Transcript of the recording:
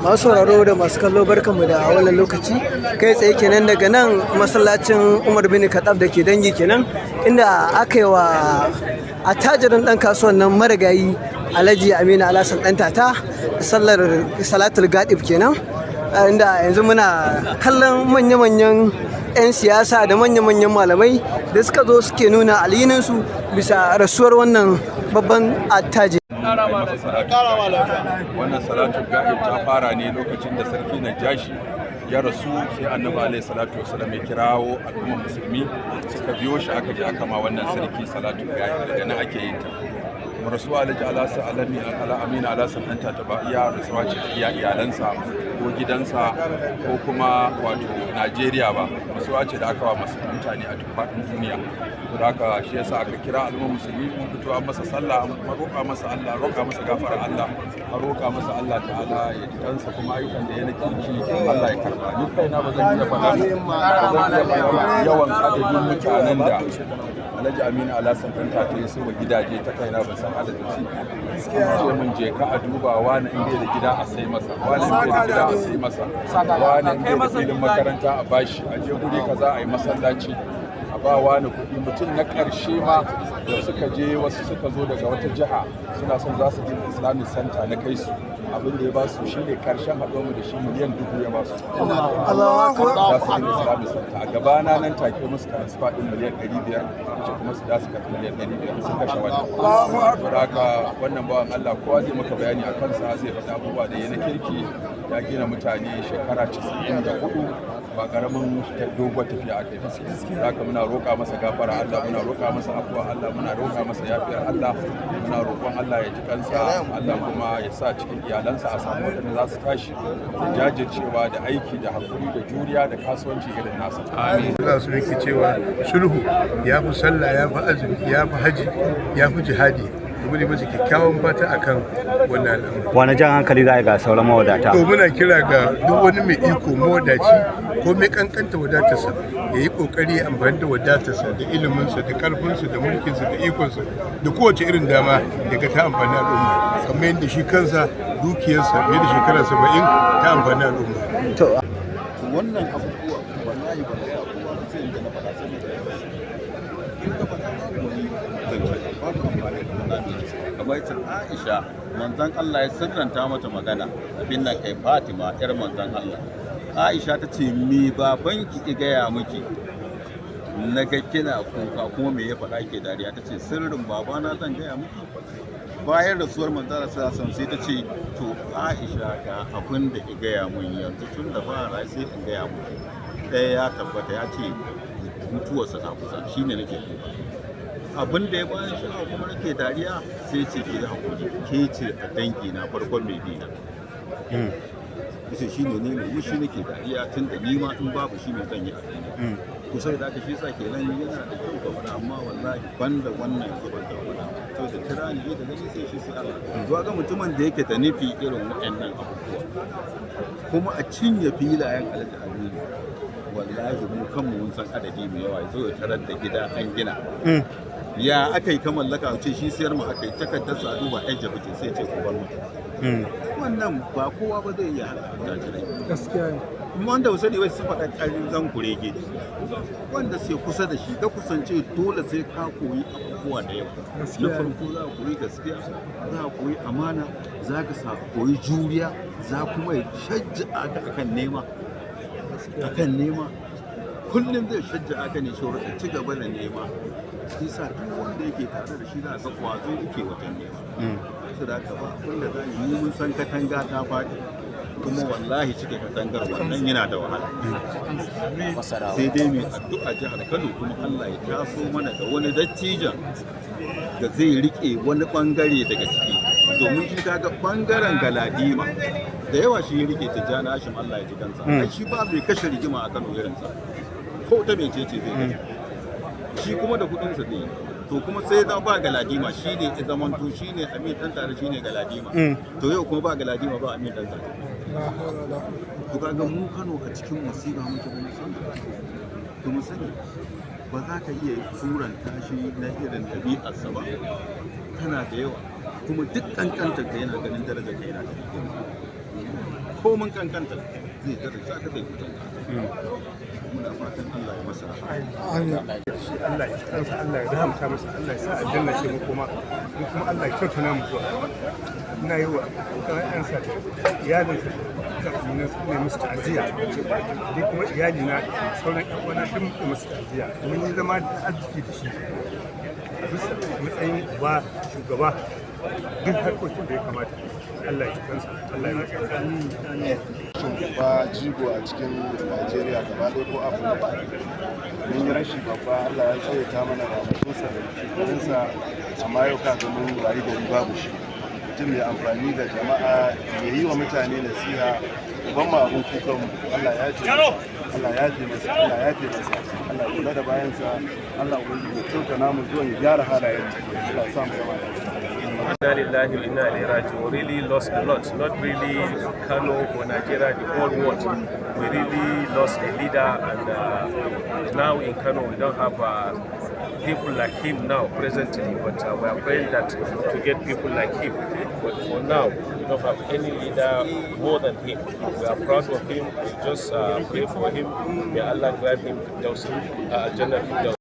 Masu sauraro da masu kallo, barkanmu da wannan lokaci. Kai tsaye kenan daga nan masallacin Umar bin Khattab da ke Dangi kenan, inda aka yi wa attajirin dan kasuwan nan, marigayi Alhaji Aminu Alhassan Ɗantata, sallar salatul ga'ib kenan, inda yanzu muna kallon manya-manyan 'yan siyasa da manya-manyan malamai da suka zo suke nuna alhininsu bisa rasuwar wannan babban attajiri. Wannan salatu ga'ib ta fara ne lokacin da Sarki Najashi ya rasu, sai Annabi alaihi salatu wasalam ya kirawo al'ummar Musulmi, suka biyo shi, aka je aka ma wannan sarki salatu ga'ib. Daga nan ake yin ta. Kuma rasuwa Alhaji Alhassan Alami Ala Aminu Alhassan Ɗantata ba iya rasuwa ce ta iya iyalansa ko gidansa ko kuma wato Najeriya ba, rasuwa ce da aka wa masu mutane a duk faɗin duniya. To da haka shi yasa aka kira al'ummar Musulmi, mun fito an masa sallah, an roƙa masa Allah, roƙa masa gafara Allah, an roƙa masa Allah ta'ala ya ji kansa, kuma ayyukan da ya na kirki Allah ya karba. Ni kaina ba zan iya faɗa yawan adadin mutanen da Alhaji Aminu Alhassan Ɗantata ya sai wa gidaje, ta kaina ban san adadin su. Ce mun je ka a duba wani in bai da gida a sai masa, wani in bai da gida a sai masa, wani in bai da filin makaranta a bashi, a je guri kaza a yi masallaci, a ba wani kuɗi. Mutum na ƙarshe ma da suka je, wasu suka zo daga wata jiha suna son za su gina Islamic center, na kai su, abin da ya ba su shine ƙarshen haɗuwar mu da shi, miliyan 1000 ya ba su, za su gina Islamic center. A gabana nan take musu transfer ɗin miliyan 500, ce kuma su da su karɓi miliyan 500, sun kashe wannan. Saboda haka wannan bawan Allah, kowa zai maka bayani a kansa, zai faɗi abubuwa da ya na kirki. Ya gina mutane shekara 94, ba karamin doguwar tafiya aka yi ba. Haka muna roƙa masa gafara Allah, muna roƙa masa afuwa Allah, muna roƙa masa yafiyar Allah, muna roƙon Allah ya ji kansa, Allah kuma ya sa cikin iyalansa a samu waɗanda za su tashi da jajircewa da aiki da haƙuri da juriya da kasuwanci irin nasa. Amin. Allah su yake cewa sulhu ya fi sallah, ya fi azumi, ya fi haji, ya fi jihadi. To ne masa kyakkyawan fata akan wannan al'amari. Wani jan hankali za a yi ga sauran mawadata? To, muna kira ga duk wani mai iko, mawadaci, ko mai kankanta wadatarsa, ya yi kokari ya amfani da wadatarsa da iliminsa da karfinsa da mulkinsa da ikonsa da kowace irin dama ya ga ta amfani al'umma, kamar yadda shi kansa dukiyarsa fiye da shekara 70 ta amfani al'umma. To. Wannan abubuwa wallahi ban gaya kowa ba sai inda na faɗa, saboda in ka faɗa babu wani zance, babu amfani da faɗa. Kamar ita Aisha, manzon Allah ya sirranta mata magana, abin nan kai, Fatima yar manzon Allah. Aisha ta ce, "Me babanki ki gaya miki na ga kina kuka, kuma me ya faɗa ke dariya?" Ta ce, "Sirrin babana zan gaya miki bayan rasuwar manzon Allah sallallahu alaihi wasallam." Sai ta ce, "To Aisha, ga abin da ki gaya mun yanzu, tun da fara sai in gaya muku. Ɗaya ya tabbata, ya ce mutuwarsa ta kusa, shine nake kuka. Abin da ya bani sha'awa kuma nake dariya, sai ce ki da hakuri, ke ce a dangi na farkon mai bina." Yace shine ne mai mushi nake dariya, tun da ni ma in babu shi mai zan yi a duniya? Kusa da aka shi sa kenan yana da kyau ka faɗa, amma wallahi banda wannan yanzu ban da faɗa. To da kira ni da gani sai shi sai Allah zuwa ga mutumin da yake da nufi irin waɗannan abubuwa, kuma a cinye filayen Alhaji Aminu, wallahi mu kanmu mun san adadi mai yawa. Zo ya tarar da gida an gina, ya aka yi ka mallaka? Ce shi sayar mu aka yi, takardar su a duba, yan jabi ce. Sai ce ku bar mu. Wannan ba kowa ba zai iya haka, attajirai. Gaskiya ne. Kuma wanda ba sani ba su faɗa ƙarin zan kurege, wanda sai kusa da shi ka kusance, dole sai ka koyi abubuwa da yawa. Na farko za ka koyi gaskiya, za ka koyi amana, za ka koyi juriya, za kuma ya shajja'a ka akan nema, akan nema. Kullum zai shajja'a ka ne shawara ka ci gaba da nema. Shi sa duk wanda yake tare da shi za ka kwazo yake wajen nema. Su da haka ba abin da za mu yi, mun san katanga ta faɗi, kuma wallahi cike katangar wannan yana da wahala. Sai dai mai addu'a jihar Kano, kuma Allah ya taso mana da wani dattijan da zai rike wani bangare daga ciki, domin shi kaga bangaren Galadima da yawa shi ya rike. Tijjani Hashim, Allah ya ji kansa, ai shi ba mai kashe rigima a Kano irinsa, ko ta mecece zai kashe shi, kuma da kudinsa zai yi. To kuma sai ya ba Galadima, shi ne ya zamanto shi ne Amin Dan Tare, shi ne Galadima. To yau kuma ba Galadima, ba Amin Dan Tare. To kaga mu Kano a cikin musiba muke, ba mu sani ba, mu sani ba. Za ka iya suranta shi na irin ɗabi'arsa ba, kana da yawa, kuma duk ƙanƙantar ka yana ganin darajar ka, yana ganin girma. Komin kankanta zai daraja ka, zai mutunta ka. Muna fatan Allah ya masa rahama. Shi Allah ya kansa, Allah ya rahamta masa, Allah ya sa aljanna ce mu kuma mu kuma Allah ya kyauta namu zuwa. Ina yi wa abokan ƴansa da iyalinsa da aminansa ne musu ta'aziyya, ni kuma iyalina da sauran ƴan uwana duk muke musu ta'aziyya. Mun yi zama da arziki da shi a bisa matsayin uba, shugaba, duk harkokin da ya kamata. Allah ya kansa, Allah ya masa. Ba jigo a cikin Najeriya gaba ɗaya ko Afirka. Mun yi rashi babba. Allah ya tsawaita mana ranakunsa da shekarunsa, amma yau ka ga mun wayi gari babu shi. Mutum mai amfani da jama'a, ya yi wa mutane nasiha, ban ma abun kukan mu. Allah ya ce, Allah ya ce masa, Allah ya ce masa, Allah ya kula da bayansa, Allah ubangiji ya kyauta namu zuwan, ya gyara halayen, Allah ya sa mu gama lafiya. Inna lillahi wa inna ilaihi raji'un. We really lost a lot, not really Kano or Nigeria, the whole world. We really lost a leader, and now in Kano we don't have people like him now presently, but we are praying that to get people like him. But for now, we don't have any leader more than him. We are proud of him. We just pray for him. May Allah grant him Firdaus, Jannah Firdaus.